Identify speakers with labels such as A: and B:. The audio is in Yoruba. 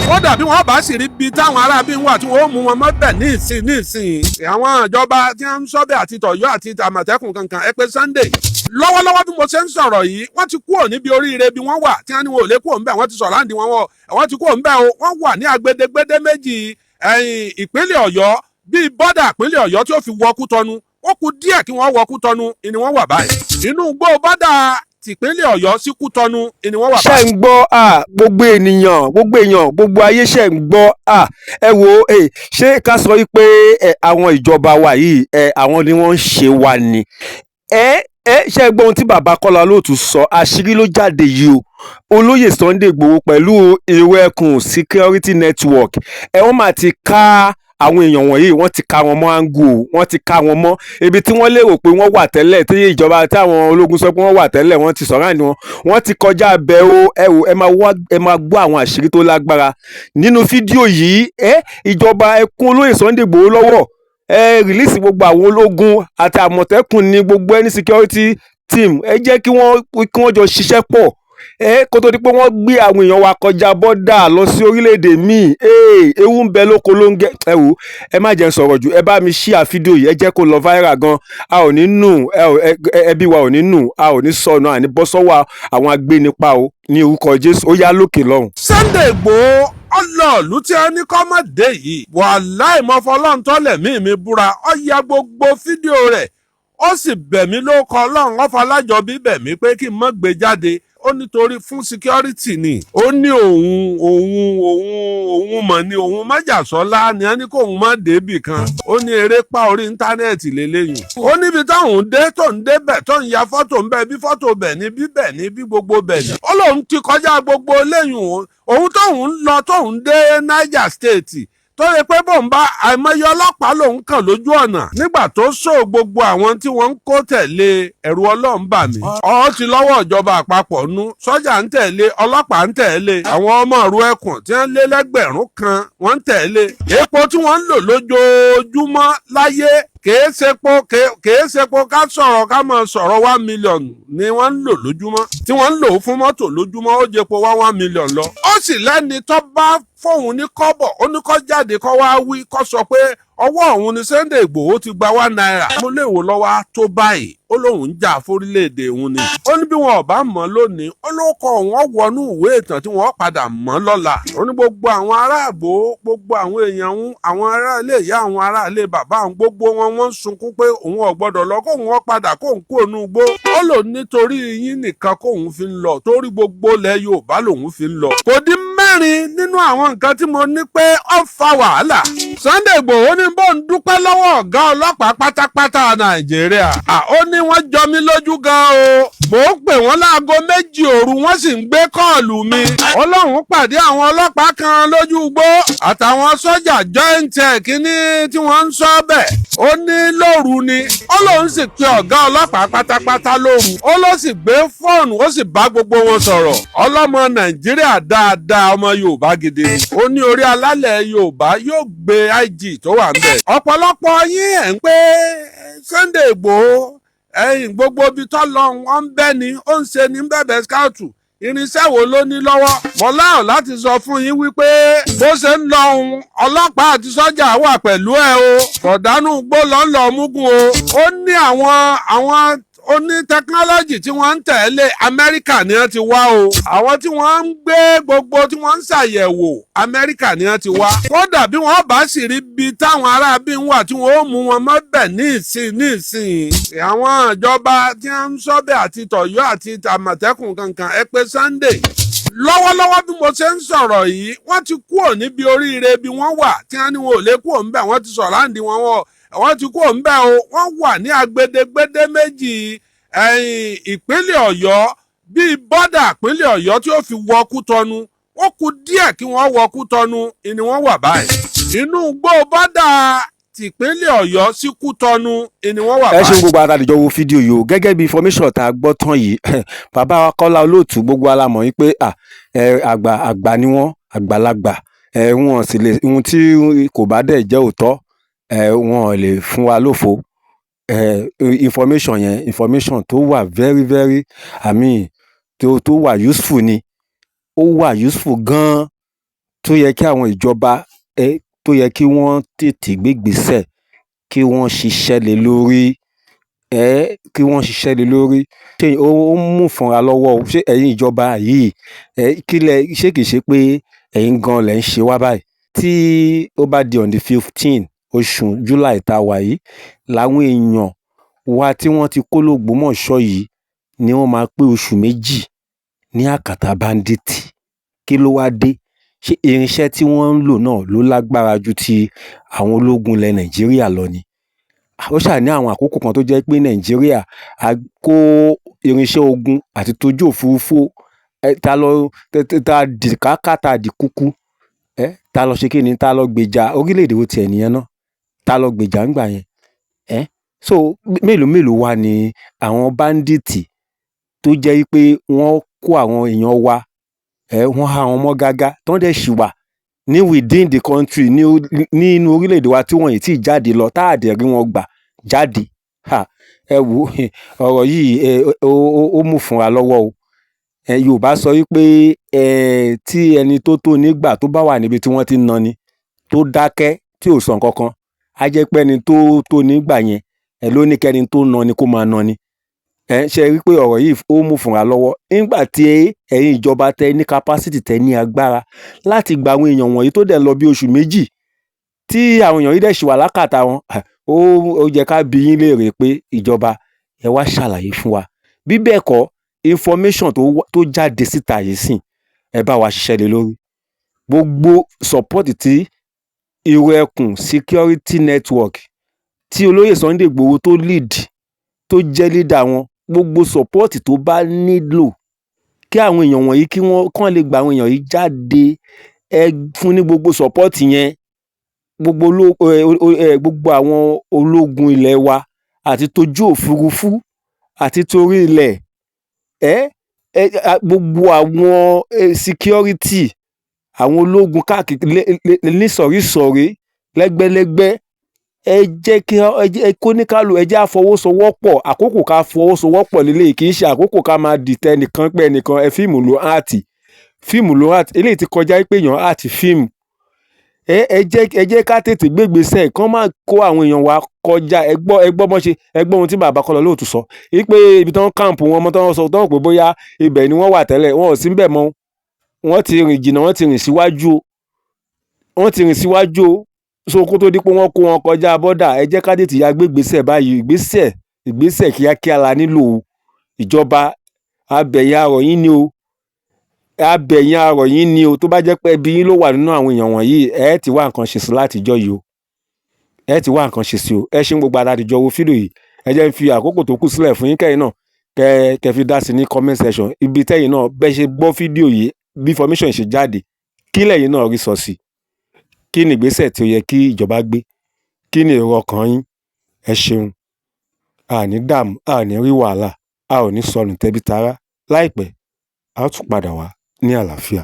A: Kódà bí wọ́n bá sì rí bí táwọn aráabí ń wà tí wọ́n ó mú wọn mọ́bẹ̀ ní ìsìn ní ìsìn, àwọn ìjọba tí wọ́n ń sọ́bẹ̀ àti tọ̀yọ́ àti tàmọ̀tẹ́kùn kankan, ẹ pé Sunday. Lọ́wọ́lọ́wọ́ bí mo ṣe ń sọ̀rọ̀ yìí, wọ́n ti kúrò níbi oríire bí wọ́n wà tí wọ́n ní wọn ò lè kúrò ńbẹ̀. Wọ́n ti sọ̀rọ̀ àǹdí wọn, wọ́n ti kúrò ńbẹ̀ o. Wọ́n wà ní agbedegbede méjì ẹ̀yìn ìpínlẹ̀ Ọ̀yọ́, bíi bọ́dà ìpínlẹ̀ Ọ̀yọ́ tí ó fi wọ Kútọ́nù. Ó kù díẹ̀ kí wọ́n wọ Kútọ́nù ni wọ́n wà báyìí. Inú igbó bọ́dà tìpínlẹ̀ Ọ̀yọ́ sí Kútọ́nù ni wọ́n wà
B: Ṣe
A: báyìí.
B: ń gbọ́? Gbogbo ènìyàn, gbogbo èèyàn, gbogbo ayé, ṣe ń gbọ́? Ẹ wo, ṣé ká sọ wípé àwọn ìjọba wa yìí, àwọn ni wọ́n ń ṣe wa ni? Ẹ ṣe gbọ́ ohun tí bàbá Kọ́lá Olóòtú sọ? Àṣírí ló jáde yìí o. Olóyè Sunday Igboho pẹ̀lú Ìró Ẹkùn Security Network, wọ́n mà ti ká àwọn èèyàn wọ̀nyí. Wọ́n ti ká wọn mọ́ áńgù o. Wọ́n ti ká wọn mọ́ ibi tí wọ́n lérò pé wọ́n wà tẹ́lẹ̀, tí ìjọba, táwọn ológun sọ pé wọ́n wà tẹ́lẹ̀. Wọ́n ti sọ̀rọ̀ àní wọn, wọ́n ti kọjá bẹ̀ o. Ẹ wò, ẹ máa wá, ẹ máa gbọ́ àwọn àṣírí tó lágbára nínú fídíò yìí. Ẹ ìjọba, ẹ kún olóyè Sunday Igboho lọ́wọ́. Ẹ release gbogbo àwọn ológun àti Àmọ̀tẹ́kùn ní gbogbo ẹni security team. Ẹ jẹ́ kí wọ́n jọ ṣiṣẹ́ pọ̀ ẹ, kó tó di pé wọ́n gbé àwọn èèyàn wa kọjá bọ́dà lọ sí orílẹ̀-èdè míì. Ewu ń bẹ lóko ló ń gẹ. Ẹ wò, ẹ má jẹ́ n sọ̀rọ̀ jù. Ẹ bá mi share fídíò yìí, ẹ jẹ́ kó lọ viral gan. A ò ní nù, ẹbí wa ò ní nù, a ò ní sọnù, àní bọ́ sọ́wọ́ àwọn agbénipa o, ní orúkọ Jésù. Ó yá, lókè lọ́hùn.
A: Sunday Igboho ọlọ́ọ̀lù tí ẹ ní kọ́ mọ̀ dé yìí, wàláì mọ́fọlọ́ntọ́lẹ̀ mí mi búra. Ó ya gbogbo fídíò rẹ̀, ó sì bẹ̀ mí lóko Ọlọ́run, ọ̀fọlájọbí bẹ̀ mí pé kí n má gbé jáde. Ó nítorí fún security ni. Ó ní òun òun òun òun mọ̀ ní òun májàsọ́lá ni wọ́n ní kóun má débì kan. Ó ní eré pa orí íńtánẹ́ẹ̀tì lélẹ́yìn. Ó níbi táwọn dé, tó ń débẹ̀, tó ń ya fọ́tò ń bẹ, bí fọ́tò bẹ̀ ní, bí bẹ̀ ní, bí gbogbo bẹ̀ ní. Ó lóun ti kọjá gbogbo lẹ́yìn. Òun tóun lọ, tóun dé Niger State, tó yẹ pé bóun bá àìmọye ọlọ́pàá lòun kàn lójú ọ̀nà nígbà tó sọ gbogbo àwọn tí wọ́n ń kó tẹ̀lé. Ẹ̀rù Ọlọ́run bà mí. Ọ ti lọ́wọ́ ìjọba àpapọ̀ nú, sọ́jà ń tẹ̀lé, ọlọ́pàá ń tẹ̀lé, àwọn ọmọ ìrú ẹkùn tí wọ́n lé lẹ́gbẹ̀rún 1 wọ́n ń tẹ̀lé. Epo tí wọ́n ń lò lójoojúmọ́ láyé, kèé sepo ká sọ̀rọ̀, ká máa sọ̀rọ̀, 1 million ni wọ́n ń lò lójúmọ́ tí wọ́n ń lò fún mọ́tò lójúmọ́. Ó jẹ́po wá 1 million lọ. Ó sì lẹ́ni tó bá fóun ní kọ́bọ̀, ó ní kó jáde, kó wá wí, kó sọ pé ọwọ́ òun ni Sunday Igboho ti gba ₦1. Mo lè wò lọ́wọ́ tó báyìí. Ó lóun ń jà fórílẹ̀-èdè òun ni. Ó ní bí wọn ò bá mọ̀ lónìí, ó ló kọ òun wọnú ìwé ìtàn tí wọ́n padà mọ̀ lọ́la. Ó ní gbogbo àwọn aráàbò, gbogbo àwọn èèyàn òun, àwọn aráalé ìyá, àwọn aráalé bàbá àwọn, gbogbo wọn, wọ́n ń sunkún pé òun ò gbọ́dọ̀ lọ, kóun ó padà, kóun kú òun igbó. Ó lò nítorí yín nìkan kóun fi ń lọ, torí gbogbo ilẹ̀ Yorùbá lòun fi ń lọ. Kò dín mẹ́rin nínú àwọn nǹkan tí mo ní pé ó fa wàhálà. Sunday Igboho ní bó ń dúpẹ́ lọ́wọ́ ọ̀gá ọlọ́pàá pátápátá Nàìjíríà. Ó ní wọ́n jọ mí lójú gan o. Mò ń pè wọ́n láago 2 òru, wọ́n sì ń gbé call mi. Ọlọ́run pàdé àwọn ọlọ́pàá kan lójú igbó àtàwọn sọ́jà joint kínní tí wọ́n ń sọ bẹ̀. Ó ní lóru ni. Ó lóun sì pe ọ̀gá ọlọ́pàá pátápátá lóru. Ó ló sì gbé fóònù, ó sì bá gbogbo wọn sọ̀rọ̀. Ọlọ́mọ Nàìjíríà dáadáa, ọmọ Yorùbá gidi ni. Ó ní orí alálẹ̀ Yorùbá yóò gbé IG tó wà ń bẹ̀. Ọ̀pọ̀lọpọ̀ yín ẹ̀ ń pé Sunday Igboho, ẹ̀yìn gbogbo ibi tó lọ, wọ́n ń bẹ́ ni ó ń ṣe ní bẹ̀bẹ̀ scout. Irinṣẹ́ wo ló ní lọ́wọ́? Mo láyọ̀ láti sọ fún yín wípé bó ṣe ń lọ ohun, ọlọ́pàá àti sọ́jà wà pẹ̀lú ẹ o. Kọ̀dánù gbó lọ́nlọ́ mugun o. Ó ní àwọn oní technology tí wọ́n ń tẹ̀lé, Amẹ́ríkà ni wọ́n ti wá o. Àwọn tí wọ́n ń gbé gbogbo, tí wọ́n ń ṣàyẹ̀wò, Amẹ́ríkà ni wọ́n ti wá. Kódà bí wọ́n bá sì rí bí táwọn aráabí ń wà tí wọ́n ó mú wọn mọ́bẹ̀ ní ìsìn ní ìsìn, àwọn ìjọba tí wọ́n ń sọ́bẹ̀ àti tọ̀yọ́ àti Àmọ̀tẹ́kùn kankan, ẹ pé Sunday. Lọ́wọ́lọ́wọ́ bí mo ṣe ń sọ̀rọ̀ yìí, wọ́n ti kúrò níbi oríire bí wọ́n wà tí wọ́n ní wọn ò lè kúrò ńbẹ̀. Wọ́n ti sọ̀rọ̀ àǹdí wọn, wọ́n ti kúrò ńbẹ̀ o. Wọ́n wà ní agbedegbede méjì ẹ̀yìn ìpínlẹ̀ Ọ̀yọ́, bíi bọ́dà ìpínlẹ̀ Ọ̀yọ́ tí ó fi wọ Kútọ́nù. Ó kù díẹ̀ kí wọ́n wọ Kútọ́nù ni wọ́n wà báyìí. Inú igbó bọ́dà tìpínlẹ̀ Ọ̀yọ́ sí Kútọ́nù ni wọ́n wà
B: Ẹ ṣeun
A: báyìí.
B: gbogbo àtàlejò wo fídíò yìí o. Gẹ́gẹ́ bí information tá a gbọ́ tán yìí, bàbá wa Kọ́lá Olóòtú, gbogbo wa la mọ̀ wípé àgbà àgbà ni wọ́n, àgbàlagbà. Wọn sì lè ohun tí kò bá dẹ̀ jẹ́ òótọ́, wọn ò lè fún wa lófo. Information yẹn, information tó wà very very, I mean, tó wà useful ni. Ó wà useful gan-an. Tó yẹ kí àwọn ìjọba tó yẹ kí wọ́n tètè gbégbèésẹ̀, kí wọ́n ṣiṣẹ́ lé lórí, kí wọ́n ṣiṣẹ́ lé lórí. Ṣé ó ń mú ìfúnra lọ́wọ́ o? Ṣé ẹ̀yin ìjọba yìí, kí lẹ ṣé kìí ṣe pé ẹ̀yin gan lẹ̀ ń ṣe wá báyìí? Tí ó bá di on the 15 oṣù July tá a wà yìí, làwọn èèyàn wa tí wọ́n ti kó l'Ógbómọ̀ṣọ́ yìí ni wọ́n máa pé oṣù 2 ní àkàtà bandit. Kí ló wá dé? Ṣé irinṣẹ́ tí wọ́n ń lò náà ló lágbára ju ti àwọn ológun ilẹ̀ Nàìjíríà lọ ni? Ó ṣáà ní àwọn àkókò kan tó jẹ́ pé Nàìjíríà a kó irinṣẹ́ ogun àti tójú òfurufú ta lọ ta dì káká, ta dì kúkú, ta lọ ṣe kí ni, ta lọ gbèjà orílẹ̀-èdè wo tiẹ̀ nìyẹn náà, ta lọ gbèjà ńgbà yẹn? So mélòó mélòó wá ni àwọn bandit tó jẹ́ pé wọ́n kó àwọn èèyàn wa, wọ́n há wọn mọ́ gágá, tán dẹ̀ ṣì wà ní within the country, ní nínú orílẹ̀-èdè wa, tí wọ́n ì tíì jáde lọ, tá à dẹ̀ rí wọn gbà jáde. Ẹ wò ó, ọ̀rọ̀ yìí ó mú fúnra lọ́wọ́ o. Yorùbá sọ wípé tí ẹni tó tó nígbà tó bá wà níbi tí wọ́n ti ń nani, tó dákẹ́, tí ò sọ nǹkan kan, á jẹ́ pé ẹni tó tó nígbà yẹn ló ní kẹ́ni tó nani kó máa nani. Ṣe rí pé ọ̀rọ̀ yìí, ó mú fúnra lọ́wọ́? Nígbà tí ẹ̀yin ìjọba tẹ ní capacity, tẹ ní agbára láti gba àwọn èèyàn wọ̀nyí, tó dẹ̀ lọ bí oṣù 2 tí àwọn èèyàn yìí dẹ̀ ṣì wà lákàtà wọn, ó yẹ ká bi yín léèrè pé, ìjọba, ẹ wá ṣàlàyé fún wa. Bí bẹ́ẹ̀ kọ́, information tó jáde síta yìí sìn, ẹ bá wa ṣiṣẹ́ lé lórí. Gbogbo support tí Ìrù Ẹkùn Security Network tí olóyè Sunday Igboho tó lead, tó jẹ́ leader wọn, gbogbo support tó bá nílò kí àwọn èèyàn wọ̀nyí, kí wọ́n kàn lè gba àwọn èèyàn yìí jáde, ẹ fún ní gbogbo support yẹn. Gbogbo àwọn ológun ilẹ̀ wa, àti tójú òfurufú àti torí ilẹ̀, ẹ ẹ gbogbo àwọn security, àwọn ológun káàkiri nísọ̀rísọ̀rí, lẹ́gbẹ́lẹ́gbẹ́, ẹ jẹ́ kí ẹ kóníkálù, ẹ jẹ́ á fọwọ́sowọ́pọ̀. Àkókò ká fọwọ́sowọ́pọ̀ lélẹ́yìí, kì í ṣe àkókò ká máa dìtẹ̀ ẹnìkan pé ẹnìkan ẹ fíìmù ló act, fíìmù ló act. Eléyìí ti kọjá pé èèyàn act fíìmù. Ẹ jẹ́ ká tètè gbégbèésẹ̀ kán má kó àwọn èèyàn wa kọjá. Ẹ gbọ́, ẹ gbọ́ bọ́n ṣe, ẹ gbọ́ ohun tí bàbá Kọ́lá Olóòtú sọ wípé ibi tí wọ́n camp wọn mọ́, tí wọ́n sọ tí wọ́n pè bóyá ibẹ̀ ni wọ́n wà tẹ́lẹ̀, wọn ò sí níbẹ̀ mọ́. Wọ́n ti rìn jìnnà, wọ́n ti rìn síwájú o, wọ́n ti rìn síwájú o. So kó tó di pé wọ́n kó wọn kọjá border, ẹ jẹ́ ká tètè ya gbégbèésẹ̀ báyìí. Ìgbésẹ̀, ìgbésẹ̀ kíákíá la nílò o. Ìjọba, abẹ̀yìn arọ̀ yín ni o, abẹ̀yìn arọ̀ yín ni o. Tó bá jẹ́ pé ẹbí yín ló wà nínú àwọn èèyàn wọ̀nyí, ẹ ti wá nǹkan ṣe sí látijọ́ yìí o, ẹ ti wá nǹkan ṣe sí o. Ẹ ṣeun, gbogbo àtàdìjọ wo fídíò yìí. Ẹ jẹ́ ń fi àkókò tó kù sílẹ̀ fún yín, kẹ́yìn náà kẹ́ fi dá sí ní comment section. Ibi tẹ́yìn náà bẹ́ ṣe gbọ́ fídíò yìí, bí information ṣe jáde, kí lẹ̀yin náà rí sọ sí? Kí ni ìgbésẹ̀ tí ó yẹ kí ìjọba gbé? Kí ni èrò ọkàn yín? Ẹ ṣeun. A ní dààmú, a ní rí wàhálà, a ò ní sọnù tẹbí tará. Láìpẹ́, a ó tún padà wá ní àlàáfíà.